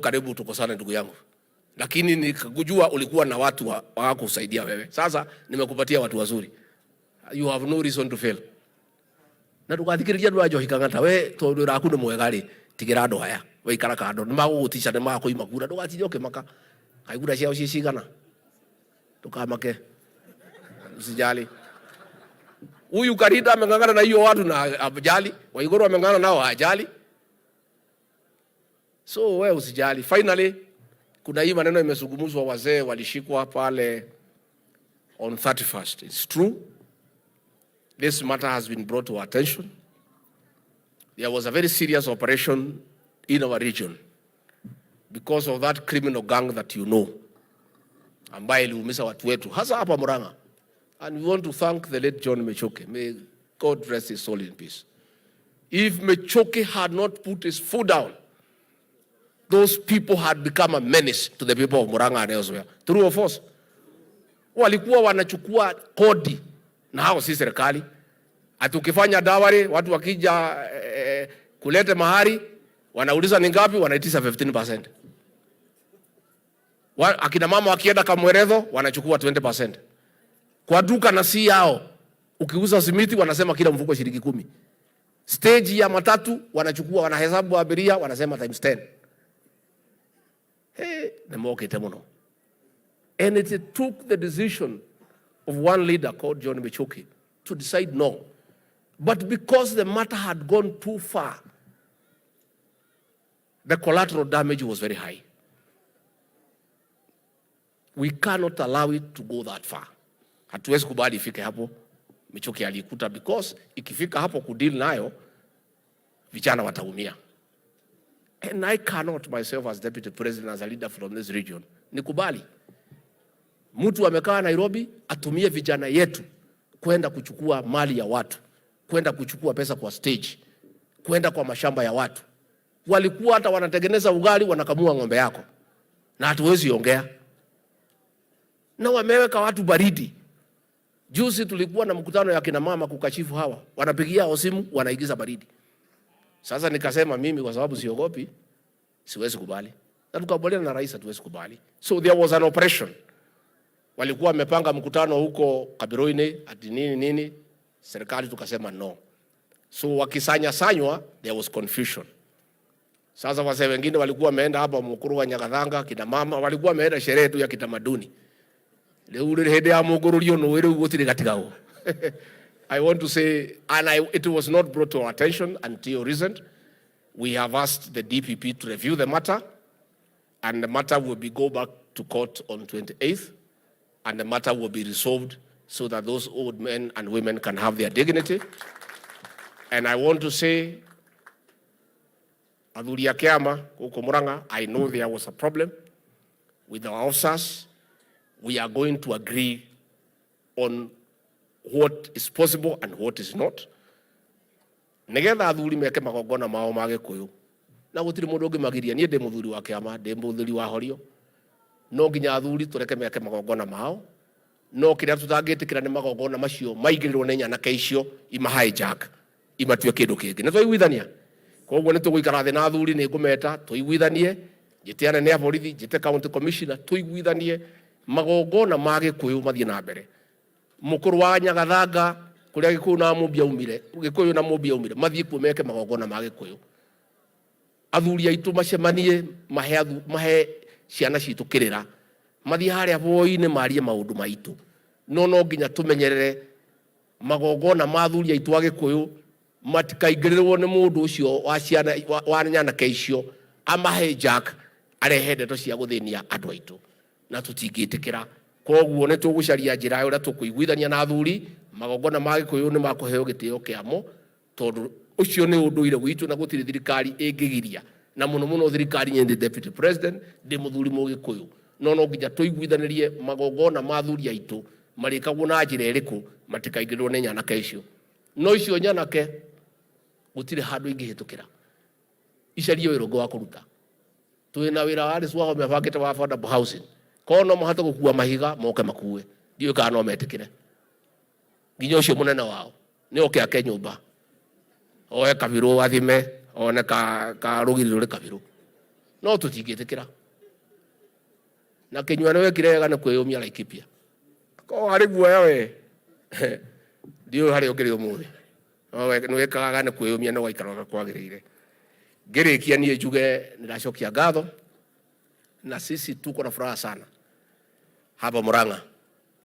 Karibu tukosane, ndugu yangu, lakini nikakujua ulikuwa na watu wa kusaidia wewe. Sasa nimekupatia watu wazuri, you have no reason to fail. Na ndugathikiriria andu a Njohi Kang'ata, we tondu wĩra waku nĩ mwega rĩ, tigĩra andũ aya waikara kando, nĩ magũgũtica, nĩ magũkũima kura, ndũgatinde ũkĩmaka kaĩ kura ciao ciĩ cigana, ndũkamake, usijali. Huyu Karinda ameng'ang'ana na hiyo watu na ajali, Waiguru ameng'ang'ana nao ajali. So wewe usijali. Finally, kuna hii maneno imezungumzwa, wazee walishikwa pale on 31st. It's true. This matter has been brought to our attention. There was a very serious operation in our region because of that criminal gang that you know, ambaye iliumiza watu wetu hasa hapa Murang'a. And we want to thank the late John Michuki. May God rest his soul in peace. If Michuki had not put his foot down, those people had become a menace to the people of Murang'a and elsewhere. True or false? Walikuwa wanachukua kodi na hao si serikali. Ati ukifanya dowry, watu wakija kulete mahari, wanauliza ni ngapi, wanaitisha 15%. Akina mama wakienda Kamweretho wanachukua 20%. Kwa duka na si yao, ukiuza simiti wanasema kila mfuko shilingi 10. Stage ya matatu wanachukua, wanahesabu abiria, wanasema times 10. Hey, nĩ mokĩte mũno. And it took the decision of one leader called John Michuki to decide no. But because the matter had gone too far, the collateral damage was very high. We cannot allow it to go that far. Hatuwezi kubali ifike hapo. Michuki alikuta because ikifika hapo kudeal nayo vijana wataumia. And I cannot myself as deputy president, as a leader from this region, nikubali mtu amekaa Nairobi atumie vijana yetu kwenda kuchukua mali ya watu, kwenda kuchukua pesa kwa stage, kwenda kwa mashamba ya watu. Walikuwa hata wanatengeneza ugali, wanakamua ng'ombe yako, na hatuwezi ongea, na wameweka watu baridi. Juzi tulikuwa na mkutano ya kina mama kukashifu hawa, wanapigia simu, wanaigiza baridi. Sasa nikasema mimi kwa sababu siogopi, siwezi kubali, na tukakubaliana na rais, hatuwezi kubali. So there was an operation, walikuwa wamepanga mkutano huko Kabiroini ati nini nini, serikali tukasema no. So wakisanya sanywa, there was confusion. Sasa wazee wengine walikuwa wameenda hapa Mukuru wa Nyagathanga, kina mama walikuwa wameenda sherehe tu ya kitamaduni. Rĩu rĩ hĩndĩ ya mũngũrũrio nũĩ rĩu gũtirĩ gatigagwo. I want to say, and it was not brought to our attention until recent. We have asked the DPP to review the matter, and the matter will be go back to court on 28th, and the matter will be resolved so that those old men and women can have their dignity. And I want to say, athuri a kĩama gũkũ Murang'a, I know there was a problem with our officers. We are going to agree on what is possible and what is not, nigetha athuri meke magongona mao ma Gĩkũyũ, na gũtirĩ mũndũ ũngĩmagiria. Niĩ ndĩ mũthuri wa kĩama, ndĩ mũthuri wa horio, no nginya athuri tũreke meke magongona mao, no kĩrĩa tũtangĩtĩkĩra nĩ magongona macio maingĩrĩrwo nĩ nyanake icio, ima hijack, imatue kĩndũ kĩngĩ. Nĩ twaiguithania? Koguo nĩ tũgũikara thĩ na athuri, nĩ ngũmeta tũiguithanie, njĩte anene a borithi, njĩte county commissioner, tũiguithanie magongona ma Gĩkũyũ mathiĩ na mbere. Mũkũrũ wa Nyagathanga, kũrĩa Gĩkũyũ na Mũmbi aumire, Gĩkũyũ na Mũmbi aumire, mathiĩ kuo meke magongona ma Gĩkũyũ. Athuri aitũ macemanie, mahe ciana citũ kĩrĩra, mathiĩ harĩa boi-inĩ marie maũndũ maitũ, no no nginya tũmenyerere magongona ma athuri aitũ a Gĩkũyũ matikaingĩrĩrwo nĩ mũndũ ũcio wa ciana wa nyanake icio, amahe jack, arehe ndeto cia gũthĩnia andũ aitũ, na tũtingĩtĩkĩra. Koguo nĩ tũgũcaria njĩra ya ũrĩa tũkũiguithania na athuri, magongona ma Gĩkũyũ nĩ makũheo gĩtĩo kĩamo, tondũ ũcio nĩ ũndũire witũ na gũtirĩ thirikari ĩngĩgiria, na mũno mũno thirikari nyende deputy president, ndĩ mũthuri Mũgĩkũyũ, no no nginya tũiguithanĩrie magongona ma athuri aitũ marĩkagwo na njĩra ĩrĩkũ, matikaingĩrĩrwo nĩ nyanake icio. No icio nyanake gũtirĩ handũ ingĩhĩtũkĩra, icarie wĩra ũngĩ wa kũruta. Twĩna wĩra wa Alice Wahome abangĩte wa affordable housing, korwo no mahote gũkua mahiga moke makue, ndiũĩ kana no metĩkĩre. Nginya ũcio mũnene wao nĩ oke ake nyũmba, oe kabirũ athime, one ka rũgiri rũrĩ kabirũ. No tũtingĩtĩkĩra. Na Kĩnyua nĩ wekire wega nĩ kwĩyũmia Laikipia. Ko harĩ guoya we. Ndiũĩ harĩa ũngĩrĩ ũmũthĩ. Nĩ wĩkaga nĩ kwĩyũmia na ũgaikara ũrĩa kwagĩrĩire. Ngĩrĩkia niĩ njuge nĩ ndacokia ngatho na sisi tuko na furaha sana hapa Murang'a.